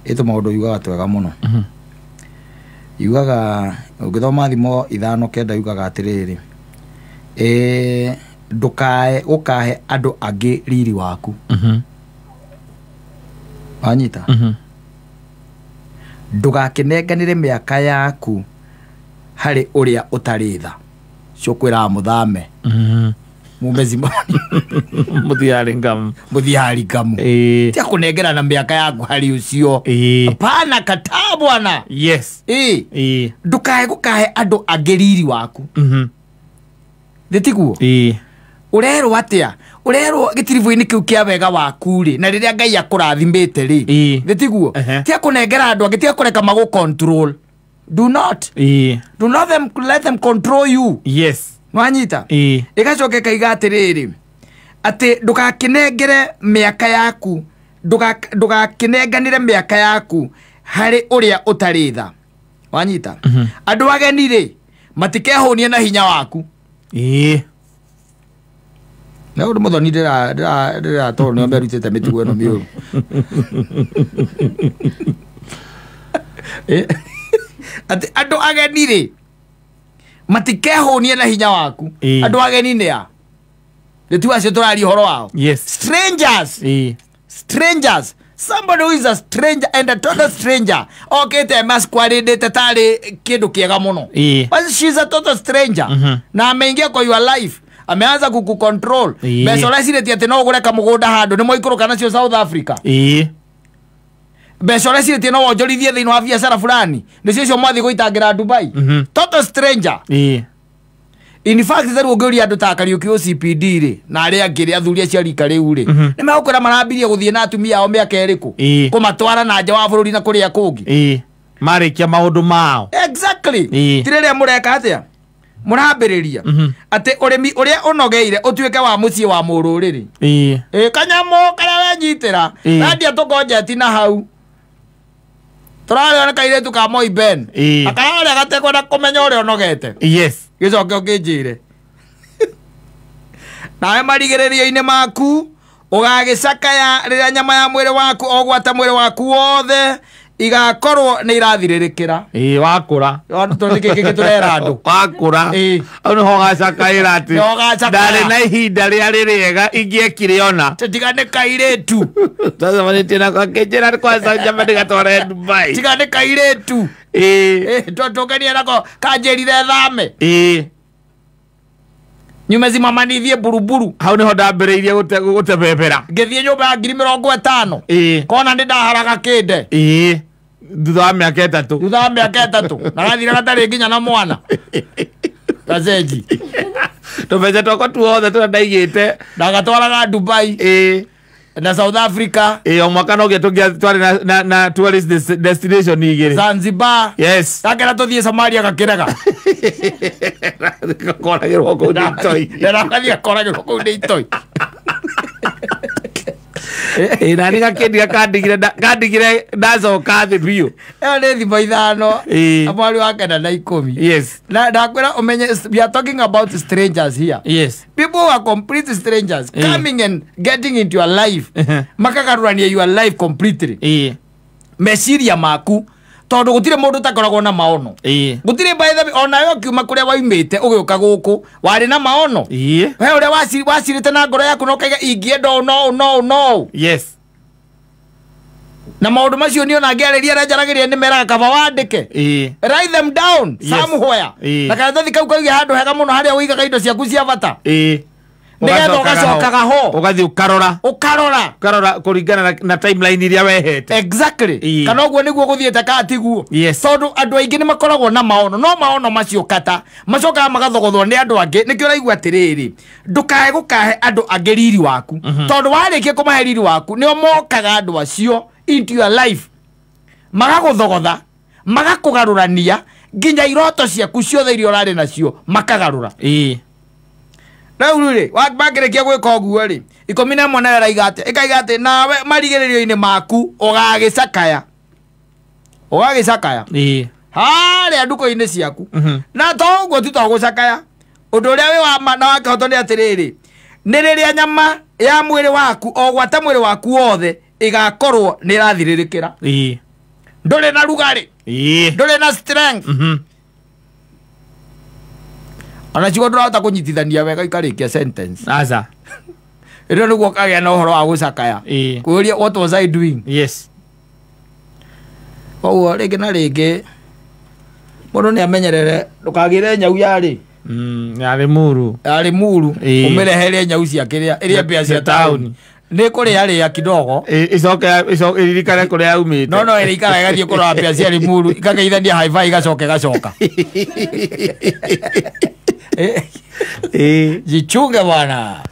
Ĩtũ maũndũ yugaga twega mũno. Yugaga ũngĩthoma Thimo 5:9 yugaga atĩrĩrĩ, ndũkae gũkahe andũ angĩ riri waku. Wanyita? Ndũgakĩnenganĩre mĩaka yaku harĩ ũrĩa ũtarĩ tha. Cio kwĩraga mũthame. Mume zimoni. Mũthiarĩ ngamu. Mũthiarĩ ngamu. Tia kũnengerana mĩaka yaku harĩ ũcio. Hapana, kataa bwana. Yes. Ndũkae gũkahe andũ angĩ riri waku. Thĩ tiguo? Ũrerwo atĩa? Ũrerwo gĩtiribũ-inĩ kĩu kĩa wega waku rĩ, na rĩrĩa Ngai akũrathimĩte rĩ, thĩ tiguo? Tia kũnengera andũ angĩ, tia kũreka magũ control. Do not. Do not them, let them control you. Yes. Nwanyita? Ĩgacoka ĩkaiga atĩrĩrĩ, atĩ ndũgakĩnengere mĩaka yaku, ndũgakĩnenganĩre mĩaka yaku harĩ ũrĩa ũtarĩ tha. Wanyita? Andũ ageni rĩ, matikehũnie na hinya waku. Na ũndũ mũthoni ndĩra tondũ nĩo merutĩte mĩtugo ĩno mĩũru. Atĩ andũ ageni rĩ, matikehũnie na hinya waku. Andũ ageni nĩ a? Nĩ tu acio tũraria ũhoro wao. Yes. Strangers. Strangers. Somebody who is a stranger and a total stranger. Okĩte masqueradĩte tarĩ kĩndũ kĩega mũno. But she's a total stranger. Na ameingia kwa your life. Ameanza kukucontrol. Mbeca ũrecirĩtie atĩ no ũgũre kamũgũnda handũ nĩ moikũrũka nacio South Africa. Mbeca ũrecirĩtie no wonjorithie thĩinĩ wa biacara fulani. Nĩcio icio mwathiĩ gũitangĩra Dubai. Total stranger. In fact, rĩu ũngĩũria andũ ta Kariũki OCPD rĩ, na arĩa angĩ rĩ, athuri acio a rika rĩu rĩ, nĩ megũkwĩra marambirie gũthiĩ na atumia ao mĩaka ĩrĩkũ? Kũmatwara na nja wa bũrũri na kũrĩa kũngĩ. Marĩkia maũndũ mao. Exactly. Ti rĩrĩa mũreka atĩa? Mũrambĩrĩria. Atĩ ũrĩmi ũrĩa ũnogeire ũtuĩke wa mũciĩ wa mũrũrĩrĩ. Kanyamũ karĩa wenyitĩra. Wendia tũkonjeti na hau. Tũrarĩo nĩ kairĩtu ka Moi Ben. Akararĩa gatekwenda kũmenya ũrĩa ũnogete. Yes. Gĩcoke ũkĩnjĩre. Nawe marigĩrĩrio-inĩ maku ũgagĩcakaya rĩrĩa nyama ya mwĩrĩ waku o gwata mwĩrĩ waku wothe igakorwo nĩ irathirĩrĩkĩra. Wakũra. Tondũ nĩkĩ kĩngĩ tũrera andũ? Wakũra. Hau nĩho ũgacakaĩra atĩ Nĩho ũgacakaĩra. ndarĩ na ihinda rĩarĩ rĩega ingĩekire ona. Tiga nĩ kairĩtu. Twacemanĩtie nako akĩnjĩra kwanza njamba ndĩgatware Dubai. Tiga nĩ kairĩtu. Tũkenie nako kanjĩrire thame. Nyume zimamanithie buruburu. Hau nĩho ndambĩrĩirie gũtebebera. Ngĩthiĩ nyũmba ya ngiri 50. Kona nĩ ndaharaga kĩnde. Thutha wa mĩaka 3. Thutha wa mĩaka 3. Na gathire gatarĩ nginya na mwana. Gacenji. Tũbeca twakwa tuothe tũrĩa ndaigĩte. Ndagatwaraga Dubai. Na South Africa. O mwaka no gĩtũngĩa twarĩ na tourist destination igĩrĩ. Zanzibar. Yes. Gakĩra tũthiĩ Somalia gakĩrega. Gakoragĩrwo kũu nĩ itoi. Ndĩrathiĩ gakoragĩrwo kũu nĩ itoi. Na nĩ gakĩndiga kandigire ndacoka thĩ biũ. Ĩyo nĩ thimo 5. Mweri wa 9 na 10. Yes. Na ndakwĩra ũmenye, we are talking about strangers here. Yes. People who are complete strangers coming and getting into your life. Makagarũrania your life completely. Meciria maku. Tondũ gũtirĩ mũndũ ũtakoragwo na maono. Gũtirĩ by the way, ona we ũkiuma kũrĩa waumĩte ũgĩũka gũkũ, warĩ na maono. He ũrĩa wacirĩte na ngoro yaku na ũkaiga ingĩenda ũũ, no, no, no. Yes. Na maũndũ macio niĩ ona ngĩarĩria arĩa njaragĩria nĩ meraga kaba wandĩke. Write them down somewhere. Na karatathi kau kauge handũ hega mũno harĩa ũigaga indo ciaku cia bata. Nĩgetha ũgacokaga ho. Ũgathiĩ ũkarora. Ũkarora. Ũkarora kũringana na timeline iria wehete. Exactly. Kana ũguo nĩguo gũthiĩte kana tiguo. Yes. Tondũ andũ aingĩ nĩ makoragwo na maono, no maono macio kata macokaga magathogothwo nĩ andũ angĩ. Nĩkĩo ũraigua atĩrĩrĩ, ndũkae gũkahe andũ angĩ riri waku. Tondũ warĩkia kũmahe riri waku, nĩo mokaga andũ acio into your life. Magagũthogotha, magakũgarũrania nginya iroto ciaku ciothe iria ũrarĩ nacio makagarũra. Rĩu rĩ, makĩrĩkia gwĩka ũguo rĩ, 11 nayo ĩraiga atĩa? Ĩkaiga atĩ nawe marigĩrĩrio-inĩ maku ũgagĩcakaya. Ũgagĩcakaya. Harĩa nduko-inĩ ciaku. Na to ũguo tu to gũcakaya. Ũndũ ũrĩa wĩ wa ma na wa kĩhoto nĩ atĩrĩrĩ, nĩ rĩrĩa nyama ya mwĩrĩ waku o gwata mwĩrĩ waku wothe ĩgakorwo nĩ ĩrathirĩrĩkĩra. Ndũrĩ na rugarĩ. Ndũrĩ na strength. Ona ciugo ndũrahota kũnyitithania wega ikarĩkia sentence. Aca. Ĩrĩo nĩguo ũkagĩa na ũhoro wa gũcakaya. Kwĩũria what was I doing? Yes. Koguo rĩngĩ na rĩngĩ mũndũ nĩ amenyerere ndũkagĩre nyau yarĩ Yarĩ muru. Yarĩ muru. Ũmĩrehere nyau cia kĩrĩa ĩrĩa mbĩa cia Cia taũni. taũni nĩ kũrĩa rĩa kidogo. Icoke ĩririkane kũrĩa yaumĩte. No ĩrĩa ikara ĩgathiĩ kũrora mbĩa cia Limuru, ikageithania hi-fi, igacoka ĩgacoka. Jichunge bwana.